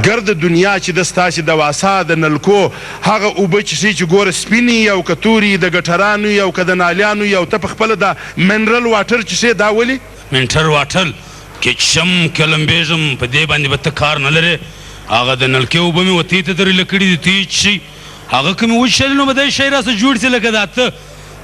ګرده دنیا چې ده ستاسې د واسا د نلکو هغه اوبه چښي چې ګوره سپینې یي او که تورې یي، د ګټرانو یي او که د نالیانو یي او ته په خپله دا منرل واټر چښې دا ولې؟ منټر واټر که چښم که لمبېږم په دې باندې به ته کار نه لرې، هغه د نلکې اوبه مې وتۍ ته در ایله کړې دي ته یې چښې، هغه که مې وچښلې نو به دی شی راسره جوړ شي لکه دا ته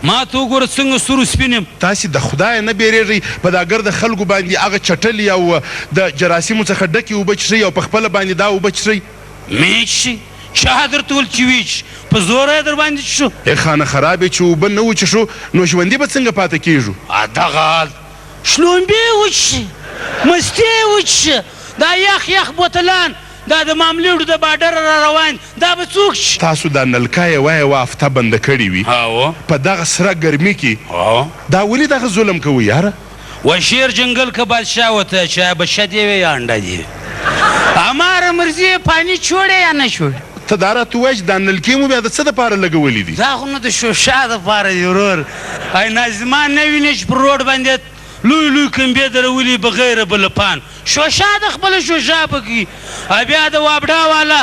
ما ته وګوره څنګه سور و سپین یم. تاسې د خدایه نه بېرېږئ په دا ګرده خلکو باندې هغه چټلې او د جراثیمو څخه ډکې اوبه چښئ او په خپله باندې دا اوبه چښئ؟ مې چښي، چا درته ویل چې ویې چښي، په زوره یې درباندې چښو. ای خانه خرابې چې اوبه نه وچښو نو ژوندي به څنګه پاتې کېږو؟ دغه حال شلومبې وچښي، مستې وچښي، دا یخ یخ بوتلان دا د ماملیډو د باډره را روان دي دا به څوک چښي؟ تاسو دا نلکه یوه یوه هفته بنده کړې وي په دغه سره ګرمي کې دا ولې دغه ظلم کوئ یاره؟ وه شیر جنګل که بادشاه ہوتا ہے چاہے بچه دې وي یا انډه دې وي هماره مرضي ہے پانی چوړې یا نه چوړې. ته دا راته ووایه چې دا نلکې مو بیا د څه دپاره لګولې دي؟ دا خو نو د شوشا دپاره دي ورور ای ناظمان نه وینې چې پر روډ باندې لوی لوی کمبې درولي بغیر بلپان شوشا د خپله شوشا پکې او بیا د وابډا والا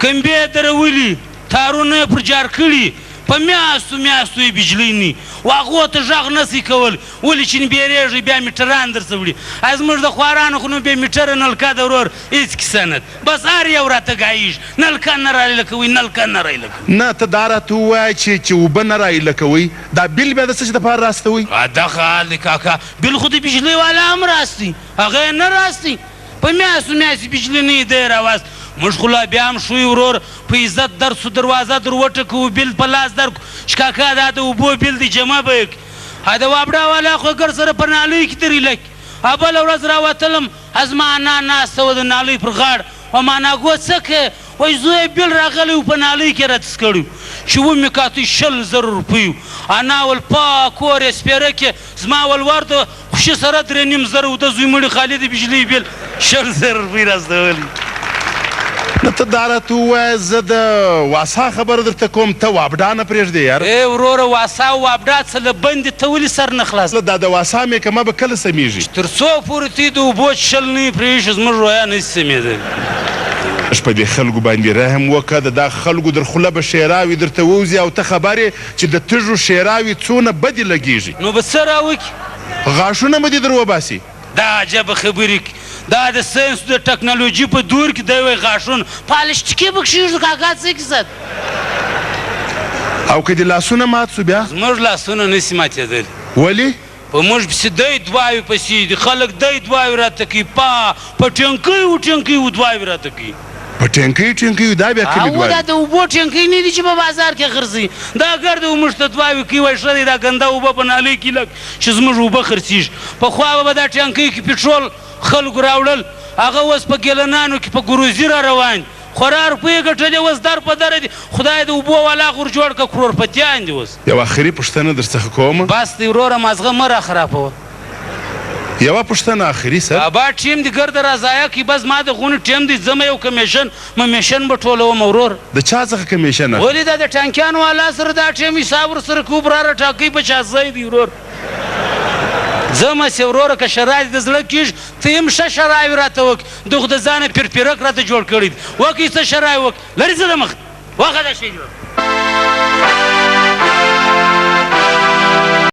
کمبې درولي تارونه یې پر جار کړي په میاشتو میاشتو یې بجلۍ نی و هغو ته غږ نه سئ کولی ولې چې بیریږئ بیا میټران درڅه وړي زموږ د خوارانو خو نو بې میټره نلکه ده ورور هیڅ کیسه نه ده بس هر یو راته ګایږي نلکه نه رایله کوئ نلکه نه رایله کوئ. نه ته دا راته ووایه چې چې اوبه نه رایله کوئ دا بیل بیا د څه شي دپاره راستوئ؟ دغه حال دی کاکا بیل خو د بجلۍ والا هم راستي هغه یې نه راستي په میاشتو میاشتې بجلي نه وي دی یې راوست موږ خو لا بیا هم ښه یو ورور په عزت درسو دروازه در وټکوو بیل په لاس درکړو چې کاکا دا د اوبو بیل دی جمع به یې کړي د وابډا والا خو یې ګر سره په نالۍ کې در ایله کړي بله ورځ راوتلم زما انا ناسته وه د نالۍ پر غاړه وه ما ناګو څه کوې؟ وایي زویه بیل راغلی و په نالۍ کې راتیز کړی و چې ومې کاتی 20 زره روپۍ و انا ول په کور یې سپېره کې زما ولور د خوشي سره 3.5 زره و د زوی مړي خالي د بجلۍ بیل 20 زره روپۍ راستولی. نه ته دا راته ووایه زه د واسا خبره درته کوم ته وابډا نه پرېږدې یاره. ای وروره واسا او وابډا څه له بندې ته ولې سر نه خلاصوې؟ دا د واسا محکمه به کله سمېږي؟ چې تر څو پورې تی د اوبو څښل نه وي پرې ایښي زموږ رویه نه شي سمېدلی. لږ په دې خلکو باندې رحم وکړه د دا خلکو در خوله به ښېراوې درته ووځي او ته خبر یې چې د تږو ښېراوې څونه بدې لګېږي. نو به څه راوکړي؟ غاښونه به دې در وباسي. دا عجبه خبرې کوي دا د ساینس د ټکنالوجي په دور کې دی وایي غاښونه پالشټکي به کښېږدو کاکا څه کیسه ده؟ او که دې لاسونه مات شو بیا؟ زموږ لاسونه نه شي ماتېدلی. ولې؟ په موږ پسې دی دواوې پسې دي خلک دی دواوې راته کوي پا په ټینکیو ټینکیو دواوې راته کوي. په ټینکیو ټینکیو دا بیا کومې او دا دواوې؟ د اوبو ټینکۍ نه دي چې په بازار کې خرڅوي دا ګرده موږ ته دواوې کوي وایي ښه دی دا ګنده اوبه په نالۍ کې لګ چې زموږ اوبه خرڅېږي پخوا به په دا ټانکۍ کې پټرول خلکو راوړل هغه اوس په ګیلنانو کې په ګروزي را روان دي خورا روپۍ یې ګټلې اوس در په دره دي خدای د اوبو والا غور جوړ کړه کرورپتیان دي اوس. یوه اخري پوښتنه درڅخه کوم. بس دی وروره مازغه مه راخرابوه. یوه پوښتنه اخري سر. بابا ټیم دې ګرده را ضایع کړي بس ما د غونې ټیم دی ځمه یو کمیشن ممیشن به ټولوم ورور. د چا څخه کمیشن اخلي؟ ولې دا د ټانکیانو والا سره دا ټیم حساب ورسره کوو براره ټاکۍ په چا ځای دی ورور. ځمه سې وروره که شرا دې د زړه کیږي ته هم ښه شراوې راته وکړي ده خو د ځانه پیرپیرک راته جوړ کړی دی وکړي څه شراوې وکړي لرې ځه د مخ وخه دا شی دې وکړه.